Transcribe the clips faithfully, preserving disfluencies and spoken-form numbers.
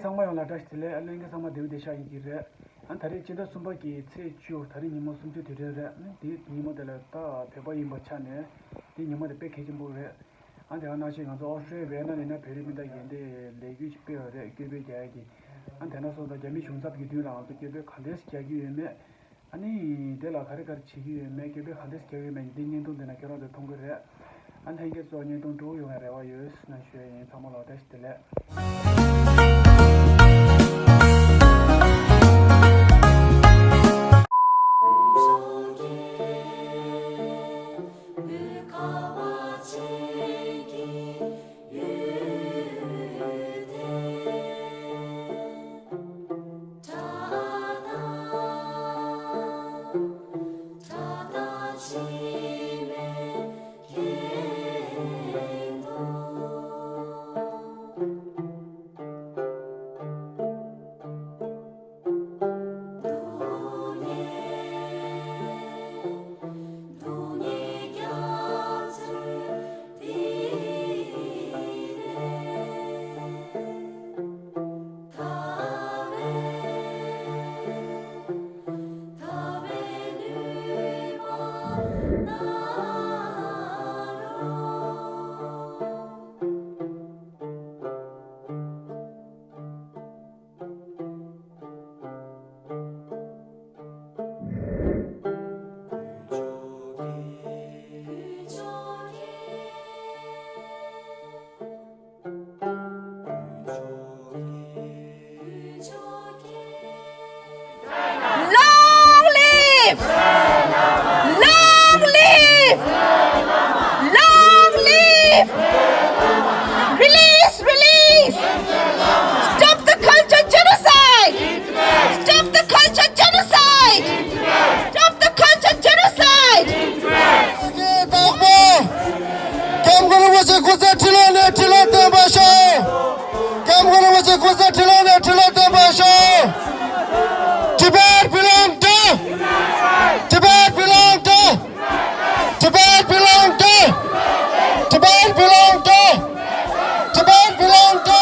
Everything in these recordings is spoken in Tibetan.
ཚང་མ་ཡོང་ལ་བཀྲ་ཤིས་བདེ་ལེགས། ཨ་ལྷན་རྒྱས་ཚང་མ་བདེ་པོ་བདེ་ཤག་ཡིན་གྱི་རེད། ཨ་ད་རེས་སྤྱི་ཟླ་གསུམ་པ་གི་ཚེས་བཅུ། ད་རེས་ཉིན་མོ་གསུམ་བཅུ་དུས་དྲན་རེད། ཨ་དེ་ཉིན་མོ་དེ་ལ་ད་བོད་པ་ཡིན་པའི་ཆ་ནས་དེ་ཉིན་མོ་དེ་དཔེ་གལ་ཆེན་པོ་རེད། ཨ་དེ་ག་ནང་བཞིན་ང་ཚོ་ཨོ་སི་ཀྲི་ལི་ཡ་ན་ཡིན་ན་བོད་རིགས་སྤུན་ཟླ་གི་དེ་ལས་འགུལ་ཞིག་སྤེལ་བ་རེད། སྐད་འབོད་རྒྱག་ཡ་གི། ཨ་དེ་ན་སོང་ཙང་རྒྱ་མི་གཞུང་ཚབ་ཀྱི་མདུན་ལ་ང་ཚོ་སྐད་འབོད་ག་འདྲས་རྒྱག་གི་ཡོད་མེད། ཨ་ནི་དེ་ལ་ག་རེ་ག་རེ་བྱེད་ཀྱི་ཡོད་མེད། སྐད་འབོད་ག་འདྲས་རྒྱག་གི་ཡོད་མེད། འདི་བརྙན་ཐུང་འདི་ན་ཁྱེད་རང་ཚོས་མཐོང་གི་རེད། ཨ་ལྷན་རྒྱས་ཚོ་བརྙན་ཐུང་སྤྲོ་པོ་ཡོང་བའི་རེ་བ་ཡོད་ཟེར་ན་ཞུ་ཡ་ཡིན། ཚང་མ་ལ་བཀྲ་ཤིས་བདེ་ལེགས། Long live! Long live! Long live! Release, release! Stop the culture genocide! Stop the culture genocide! Stop the culture genocide! སྐྱབས་མགོན་རིན་པོ་ཆེ་སྐུ་ཚེ་ཁྲི་ལོ་ནས་ཁྲི་ལོ་བརྟན་པར་ཤོག་སྐྱབས་མགོན་རིན་པོ་ཆེ་སྐུ་ཚེ་ཁྲི་ལོ་ནས་ཁྲི་ལོ་བརྟན་པར་ཤོག Tibet belong to Tibet belong to Tibet belong to Tibet belong to Tibet belong to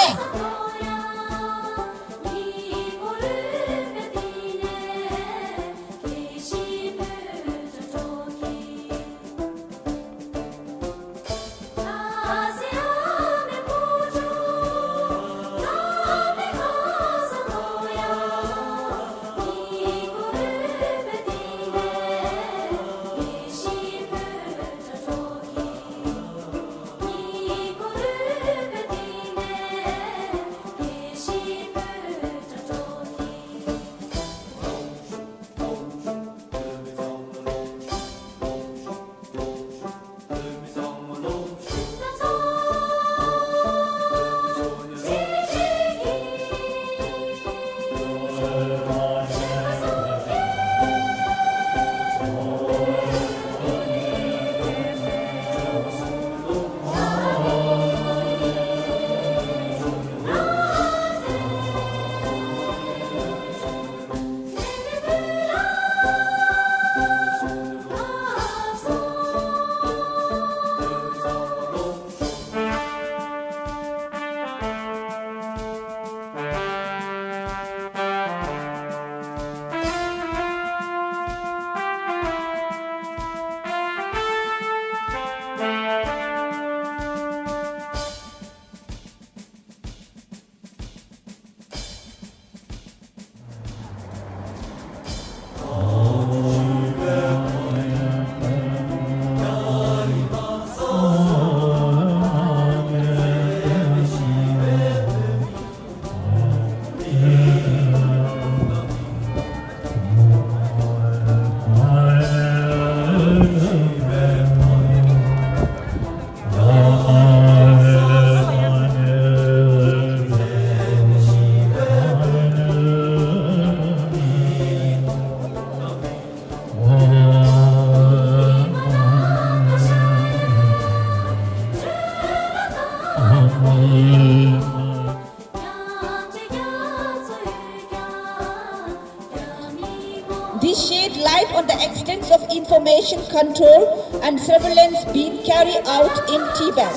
This shed light on the extents of information control and surveillance being carried out in Tibet.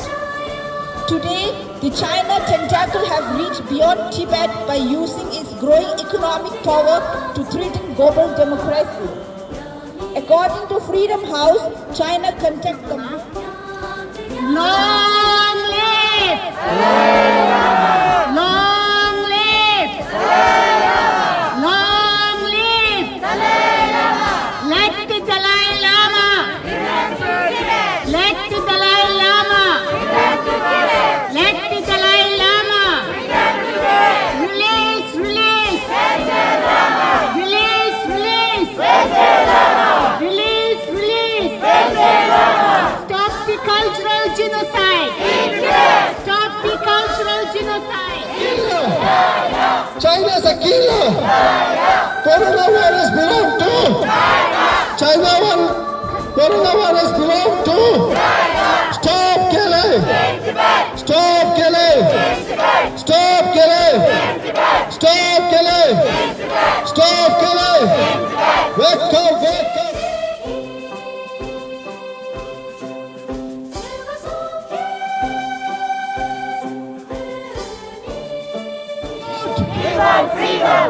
Today, The China tentacle have reached beyond Tibet by using its growing economic power to threaten global democracy. According to Freedom House, China contact the Long live! Long live! Long live! Let the Dalai Lama! Let the Dalai Lama! Let the Dalai Lama! Release, release! Release, release! Release, release! Stop the cultural genocide! Stop the cultural genocide! China is a killer! Coronavirus belong to China! One coronavirus belong to Stop killing! Stop killing! Stop killing! Stop killing! Stop killing! Wake up! Wake up!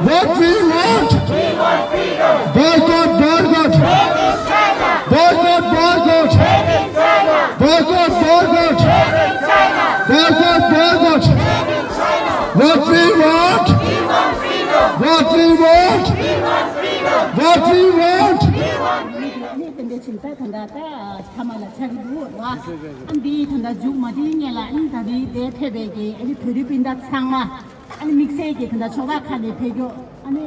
What we want? Boycott, boycott! Boycott, boycott! Boycott, boycott! Boycott, boycott! What we want? What we want? What we want? ཨ་ནི་དེ་འདྲ་བྱས་ཙང་ད་ལྟ་ད་ཐ་མ་ལ་ཆགས་ཀྱི་འདུག་ར། ཨ་ནི་འདི་ད་ལྟ་མཇུག་མ་བསྒྲིལ་སྔོན་ལ་ཨ་ནི་ད་རེས་འདིར་ཕེབས་པའི་གི་ཨ་ནི་བོད་རིགས་སྤུན་ཟླ་ཚང་མ། ཨ་ནི་དམིགས་བསལ་གྱིས་ད་ལྟ་ཕྱོགས་ཁག་ཁག་ནས་ཕེབས་རྒྱུ་ཨ་ནི་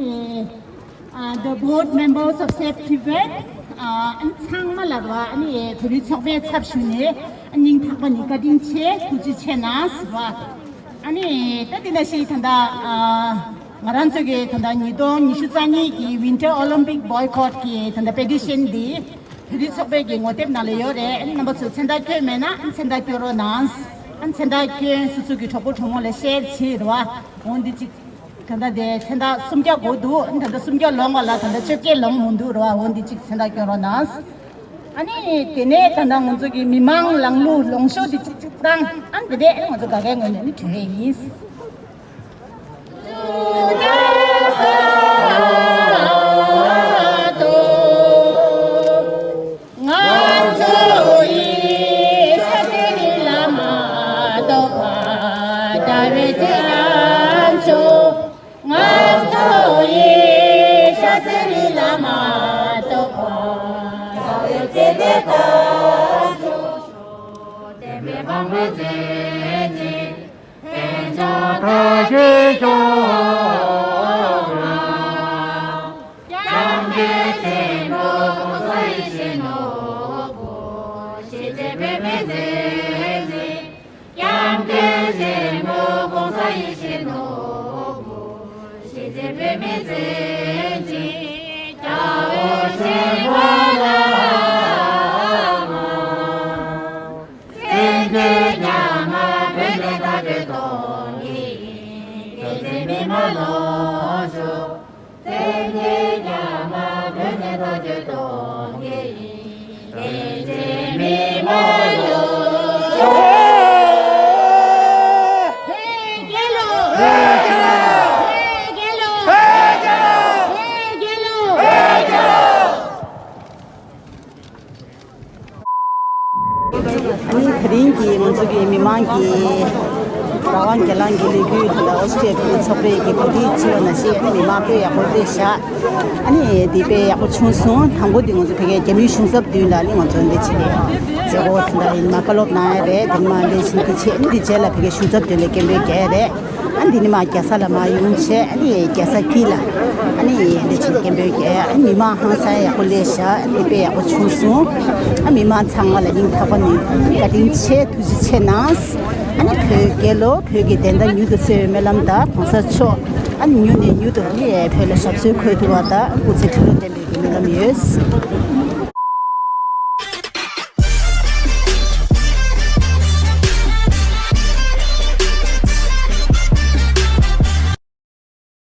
ཨ་the board members of Save Tibet ཨ་ནི་ཚང་མ་ལ་ར་ཨ་ནི་བོད་རིགས་ཚོགས་པའི་ཚབ་ཞུས་ནས་ཨ་སྙིང་ཐག་པ་ནས་བཀའ་དྲིན་ཆེ། ཐུགས་རྗེ་ཆེ་གནང་ཟེར་བ། ཨ་ནི་ད་དེ་འདྲ་ཞིག་ད་ལྟ་ཨ་ང་རང་ཚོ་གི་ད་ལྟ་ཉིས་སྟོང་ཉི་ཤུ་རྩ་གཉིས་ཀྱི་Winter Olympic boycott གི་ད་ལྟ་petition འདི་བོད་རིགས་ཚོགས་པའི་གི་ངོ་དེབ་ནང་ལ་ཡོད་རེད། ཨ་ནི་རྣམ་པ་ཚོས་མཚན་རྟགས་བསྐྱོན་མེད་ན་ཨ་ནི་མཚན་རྟགས་བསྐྱོན་རོགས་གནང་། ཨ་ནི་མཚན་རྟགས་བསྐྱོན་སོ་སོ་གི་གྲོགས་པོ་གྲོགས་མོ་ལ་ཤེར་བྱེད་རོགས། འོ་འདི་གཅིག་ད་ལྟ་དེ་མཚན་རྟགས་སུམ་བརྒྱ་དགོས་འདུག་ཨ་ནི་ད་ལྟ་སུམ་བརྒྱ་ལོངས་པ་ལ་ད་ལྟ་བཅོ་བརྒྱད་ལོངས་མི་འདུག་རོགས། འོ་འདི་གཅིག་མཚན་རྟགས་བསྐྱོན་རོགས་གནང་། ཨ་ནི་དེ་ནས་ད་ལྟ་ང་ཚོ་གི་མི་མང་ལངས་ལུགས་ལོངས་ཤོག་འདི་གཅིག་གཅིག་བཏང་། ཨ་ནི་དེ་ནས་ང་ཚོ་ག་གའི་ངོས་ནས་ནི་གྲོས་ཡས་ཡིན། ང་ཚོ་ཡི་ཤཱཀྱ་རིའི་བླ་མ་རྟོགས་པ་དགའ་བའི་ཚལ་ལ་འབྱོན། ང་ཚོ་ཡི་ཤཱཀྱ་རིའི་བླ་མ་རྟོགས་པ་དགའ་བའི་ཚལ་ལ་འབྱོན། བསྟན་པའི་དཔང་པོའི་མཛད་རྗེས། དཔལ་འབྱོར་དར་ཞིང་ཤོག་ལ། སྐྱབས་མགོན་ཆེན་པོ་༸གོང་ས་ཡིད་བཞིན་ནོར་བུ། ཞི་བདེ་བོད་མིའི་མཛད་རྗེས། སྐྱབས་མགོན་ཆེན་པོ་༸གོང་ས་ཡིད་བཞིན་ནོར་བུ། ཞི་བདེ་བོད་མིའི་མཛད་རྗེས། རྒྱལ་བ་ཆེན་པོ་ལ། སེམས་ཀྱི་ཉམས་མ་བོད་ནས་དར་རྒྱས་གཏོང་གི་ཡིན། དགེ་ལྡན་མི་མང་ལོངས་ཤོག་སེམས་ཀྱི་ཉམས་མ་བོད་ནས་དར་རྒྱས་གཏོང་གི་ཡིན། དགེ་ལྡན་མི་མང་ལོངས་ཤོག་བོད་རྒྱལ་ལོ། བོད་རྒྱལ་ལོ། བོད་རྒྱལ་ལོ། བོད་རྒྱལ་ལོ། ཨ་ནི་དེ་རིང་གི་ང་ཚོ་གི་མི་མང་གི་རང་དབང་སྒེར་ལངས་ཀྱི་ལས་འགུལ་དེ་ལ་ཨོ་སི་ཀྲི་ཡ་ཕུལ་ཚོགས་པའི་གི་གོ་སྒྲིག་བྱས་པ་ནང་བཞིན་ཨ་ནི་མི་མང་དཔེ་ཡག་པོ་སླེབས་ཤག་ཨ་ནི་དེ་དཔེ་ཡག་པོ་བྱུང་སོང་། དང་པོ་དེ་ང་ཚོ་ཕ་གིའི་རྒྱ་མིའི་གཞུང་ཚབ་མདུན་ལ་ཨ་ནི་ང་ཚོ་འདི་བྱས་ནས་མཛད་སྒོ་དེ་འདྲ་ཡིན་མ་བཀའ་སློབ་གནང་ཡ་རེད། དེ་ནས་མར་ལས་བྱུང་གི་ཆེད་ཨ་ནི་འདི་རྗེས་ལ་ཕ་གིའི་གཞུང་ཚབ་མདུན་ལ་སྐད་འབོད་རྒྱག་ཡ་རེད། ཨ་འདི་ནས་མར་རྒྱལ་ས་ལ་མར་ཡོང་བྱས་ཨ་ནི་རྒྱལ་ས་དཀྱིལ་ལ་ཨ་ནི་འདི་བྱས་སྐད་འབོད་རྒྱག་ཨ་ནི་མི་མང་ཧང་སང་ཡག་པོ་སླེབས་ཤག་ཨ་ནི་དཔེ་ཡག་པོ་བྱུང་སོང་། ཨ་མི་མང་ཚང་མ་ལ་སྙིང་ཐག་པ་ནས་བཀའ་དྲིན་ཆེ། ཐུགས་རྗེ་ཆེ་གནང་། ཨ་ནི་བོད་རྒྱལ་ལོ། བོད་ཀྱི་བདེན་མཐའ་མྱུར་དུ་གསལ་བའི་སྨོན་ལམ་དང་༸གོང་ས་མཆོག་ཨ་ནི་མྱུར་ནས་མྱུར་དུ་ཨ་ནི་བོད་ལ་ཞབས་སོར་འཁོད་ཐུབ་པ་དང་སྐུ་ཚེ་ཁྲི་ལོ་བརྟན་པའི་གི་སྨོན་ལམ་ཡོད།